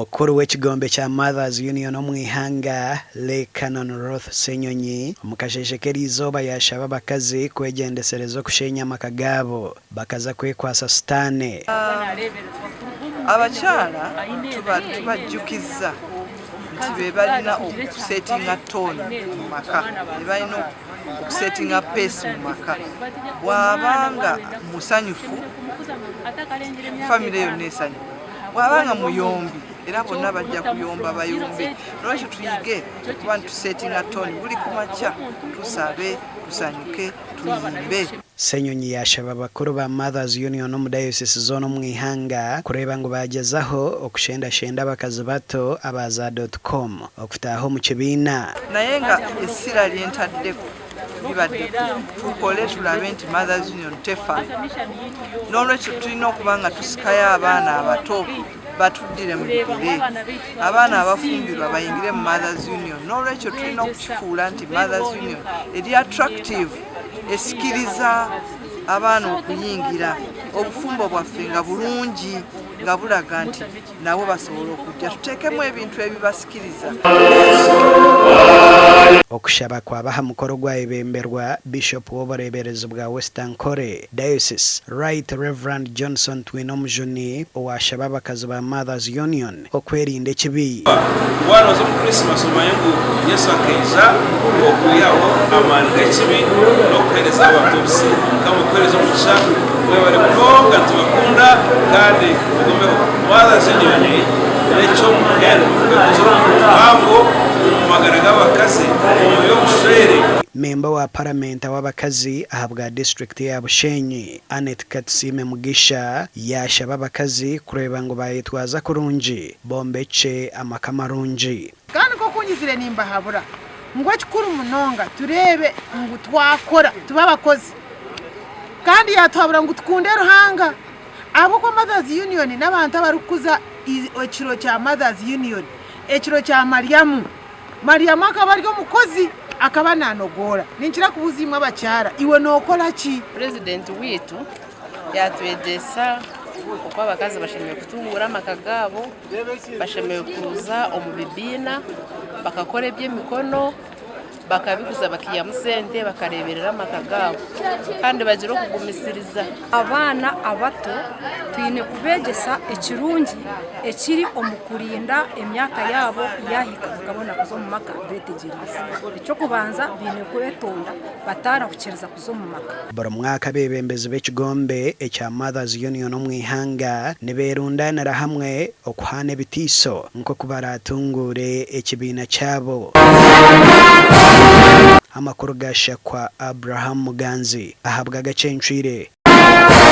Mukuru w'ekigombe kya Mothers Union omu ihanga, Lay Canon Ruth Ssenyonyi, omu kasheeshe k'eriizooba yaashaba abakazi kwegyendesereza okusheenya amaka gaabo bakaza kwekwasa sitaane. Abakyala tubajjukiza nti be balina okusetinga tone mu maka, be balina okusetinga pace mu maka. Bw'aba nga musanyufu, famire yonna esanyuka. Bw'aba nga muyombi, era bonna bajja kuyomba bayombe. Nolwekyo tuyige okuba nti tusetinga tone buli ku makya, tusabe, tusanyuke, tuyimbe. Ssenyonyi yaashaba abakuru ba Mothers Union omu dayosisi zoona omu ihanga kureeba ngu baagyezaho okushendashenda abakazi bato aba za dot com okutaaha omu kibiina. Naye nga essira lye ntaddeko libadde ku tukole tulabe nti Mothers Union tefa. N'olwekyo tulina okuba nga tusikayo abaana abato batuddire mu bigere, abaana abafumbirwa bayingire mu Mothers Union. N'olwekyo tulina okukifuula nti Mothers Union eri attractive, esikiriza abaana okuyingira obufumbo bwaffe nga bulungi, nga bulaga nti nabo basobola okujja. Tuteekemu ebintu ebibasikiriza. Okushaba kwaba aha mukoro gwayebemberwa Bishop w'obureeberezi bwa West Ankole Diocese, Right Rev. Johnson Twinomujuni owaashaba abakazi ba Mothers Union okwerinda ekibi. Waaba nooza omu Krisimasi omanye ngu Yesu akaija okwihaho amaani g'ekibi n'okuheereza abantu obusinge. Mukama akuheereze omugisha. Mwebare munonga nitubakunda kandi mugumeho. Mothers Union n'eky'omuhendo ekozire omurimo muhango omu magara g'abakazi omu by'obushwere. Memba wa Paramenta w'abakazi ahabwa disiturikiti ya Bushenyi, Annet Katusiime Mugisha yaashaba abakazi kureeba ngu baayetwaza kurungi bombekye amaka marungi. Kandi nk'oku ngizire nimbahabura ngu ekikuru munonga tureebe ngu twakora tube abakozi. Kandi yaatuhabura ngu tukunde Ruhanga ahabw'okuba Mothers Union n'abantu abarikukuza ekiro kya Mothers Union, ekiro kya Mariamu. Mariamu akaba ari omukozi, akaba naanogoora. Ninkira kubuuza imwe abakyara, iwe nookora ki? Purezidenti waitu yaatwegyesa oku abakazi bashemereire kutunguura amaka gaabo, bashemereire kuza omu bibiina bakakora eby'emikono bakabiguza bakaihamu sente bakareeberera amaka gaabo kandi bagire okugumisiriza. Abaana abato twine kubeegyesa ekirungi ekiri omu kurinda emyaka yaabo yaahika bakabona kuza omu maka beetegyereize. Eky'okubanza baine kwetonda bataarahukiriza kuza omu maka. Buri mwaka abeebembezi b'ekigombe ekya Mothers Union omu ihanga nibeerundaanira hamwe okuhaana ebitiiso nk'oku baraatunguure ekibiina kyabo. Amakuru ga Shakwa Abraham Muganzi ahabw'agacencwire.